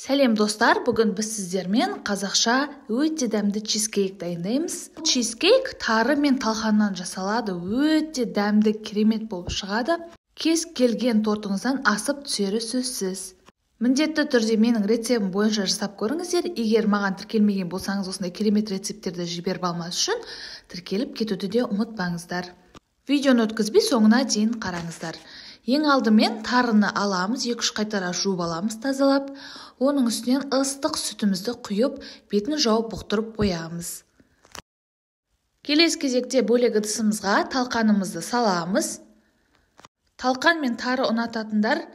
Сәлем достар, бүгін біз сіздермен қазақша өте дәмді чизкейк дайындаймыз. Чизкейк тары мен талқаннан жасалады, өте дәмді, керемет болып шығады. Кез келген тортыңыздан асып түсері сөзсіз. Міндетті түрде менің рецептім бойынша жасап көріңіздер. Егер маған тіркелмеген болсаңыз, осындай керемет рецепттерді жіберіп алмас үшін тіркеліп кетуді де ұмытпаңыздар. Видеоны өткізбей соңына дейін қараңыздар. Ең алдымен тарыны аламыз, 2-3 қайтара жуып аламыз, тазалап. Оның үстінен ыстық сүтімізді құйып, бетін жауып бұқтырып қоямыз. Келесі кезекте бөлек ыдысымызға талқанымызды саламыз. Талқан мен тары ұнататындар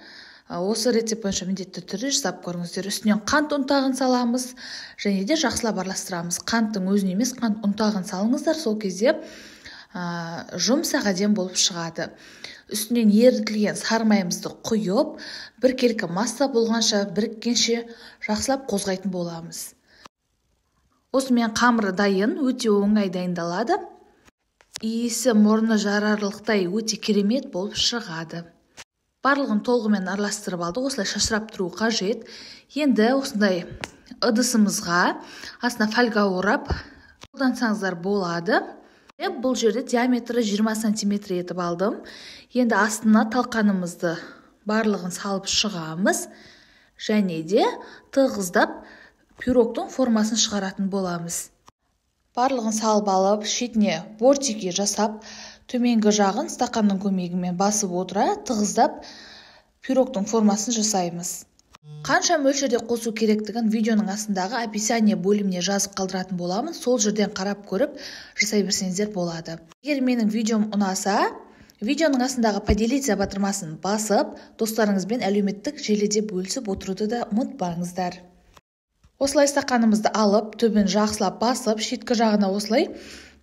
осы рецепт бойынша міндетті түрде жасап көріңіздер. Үстінен қант ұнтағын саламыз және де жақсылап араластырамыз. Қанттың өзін емес, қант ұнтағын салыңыздар, сол кезде жұмсақ әдем болып шығады. Үстінен ерітілген сары майымызды құйып, біркелкі масса болғанша, біріккенше жақсылап қозғайтын боламыз. Осымен қамыры дайын, өте оңай дайындалады. Иісі мұрны жарарлықтай өте керемет болып шығады. Барлығын толығымен араластырып алдық, осылай шашырап тұру қажет. Енді осындай ыдысымызға астына фольга орап қолдансаңыздар болады. Бұл жерде диаметрі 20 сантиметр етіп алдым. Енді астына талқанымызды барлығын салып шығамыз. Және де тығыздап пирогтың формасын шығаратын боламыз. Барлығын салып алып, шетіне бортики жасап, төменгі жағын стақанның көмегімен басып отыра тығыздап пирогтың формасын жасаймыз. Қанша мөлшерде қосу керектігін видеоның астындағы описание бөліміне жазып қалдыратын боламын. Сол жерден қарап көріп жасай берсеңіздер болады. Егер менің видеом ұнаса, видеоның астындағы поделиться батырмасын басып, достарыңызбен әлеуметтік желіде бөлісіп отыруды да ұмытпаңыздар. Осылай стақанымызды алып, түбін жақсылап басып, шеткі жағына осылай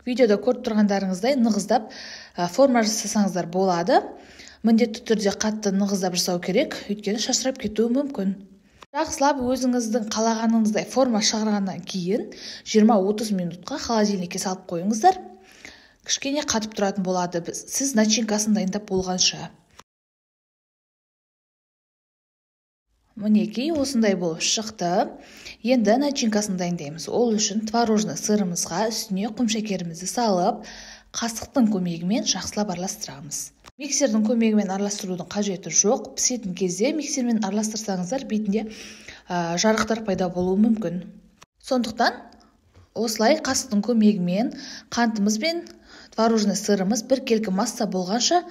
видеода көріп тұрғандарыңыздай нығыздап форма жасасаңыздар болады. Міндетті түрде қатты нығыздап жасау керек, өйткені шашырап кетуі мүмкін. Жақсылап өзіңіздің қалағаныңыздай форма шығарғаннан кейін 20-30 минутқа холодильникке салып қойыңыздар. Кішкене қатып тұратын болады, сіз начинкасын дайындап болғанша. Мінекей осындай болып шықты. Енді начинкасын дайындаймыз. Ол үшін творожный сырымызға үстіне құмшекерімізді салып, қасықтың көмегімен жақсылап араластырамыз. Миксердің көмегімен араластырудың қажеті жоқ. Пісетін кезде миксермен араластырсаңыздар бетінде жарықтар пайда болуы мүмкін. Сондықтан осылай қасықтың көмегімен қантымыз бен творожный сырымыз біркелкі масса болғанша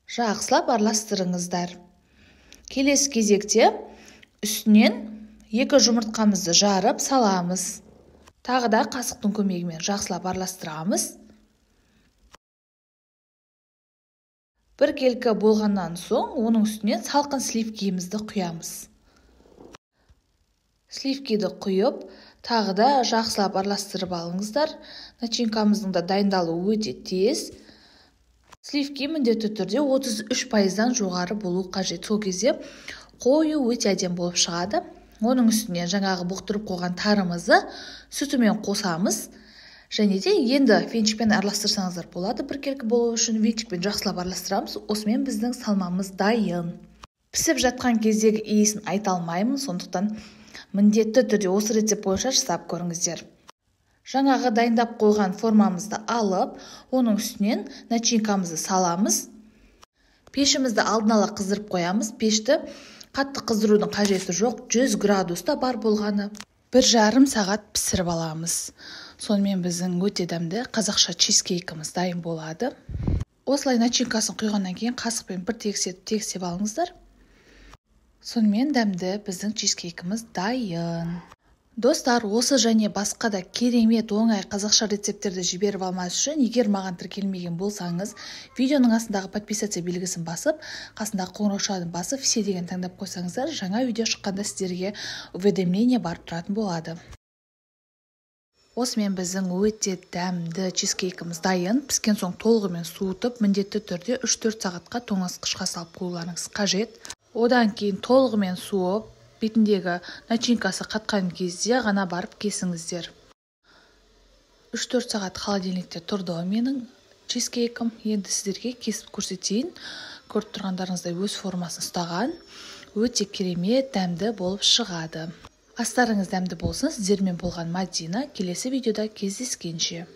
жақсылап араластырыңыздар. Келесі кезекте үстінен 2 жұмыртқамызды жарып саламыз. Тағы да қасықтың көмегімен жақсылап араластырамыз. Біркелкі болғаннан соң оның үстінен салқын сливкиімізді құямыз. Сливкиді құйып, тағы да жақсылап араластырып алыңыздар. Начинкамыздың да дайындалуы өте тез. Сливки міндетті түрде 33%-дан жоғары болу қажет. Сол кезде қою өте әдемі болып шығады. Оның үстіне жаңағы бұқтырып қойған тарымызды сүтімен қосамыз. Және де енді венчикпен араластырсаңыздар болады, біркелкі болу үшін венчикпен жақсылап араластырамыз. Осымен біздің салмамыз дайын. Пісіп жатқан кездегі иісін айта алмаймын, сондықтан міндетті түрде осы рецепт бойынша жасап көріңіздер. Жаңағы дайындап қойған формамызды алып, оның үстінен начинкамызды саламыз. Пешімізді алдын ала қыздырып қоямыз. Пешті қатты қыздырудың қажеті жоқ, 100 градуста бар болғаны. 1,5 сағат пісіріп аламыз. Сонымен біздің өте дәмді қазақша чизкейкіміз дайын болады. Осылай начинкасын құйғаннан кейін қасықпен бір тегістеп алыңыздар. Сонымен дәмді біздің чизкейкіміз дайын. Достар, осы және басқа да керемет оңай қазақша рецепттерді жіберіп алмас үшін, егер маған тіркелмеген болсаңыз, видеоның астындағы подписаться белгісін басып, қасындағы қоңыраушаны басып, все деген таңдап қойсаңыздар, жаңа видео шыққанда сіздерге уведомление барып тұратын болады. Осымен біздің өте дәмді чизкейкіміз дайын. Піскен соң толығымен суытып, міндетті түрде 3-4 сағатқа тоңазытқышқа салып қоюларыңыз қажет. Одан кейін толығымен суып, бетіндегі начинкасы қатқан кезде ғана барып кесіңіздер. 3-4 сағат холодильникте тұрды менің чизкейкім. Енді сіздерге кесіп көрсетейін. Көріп тұрғандарыңыздай өз формасын ұстаған, өте керемет дәмді болып шығады. Астарыңыз дәмді болсын! Сіздермен болған Мадина. Келесі видеода кездескенше!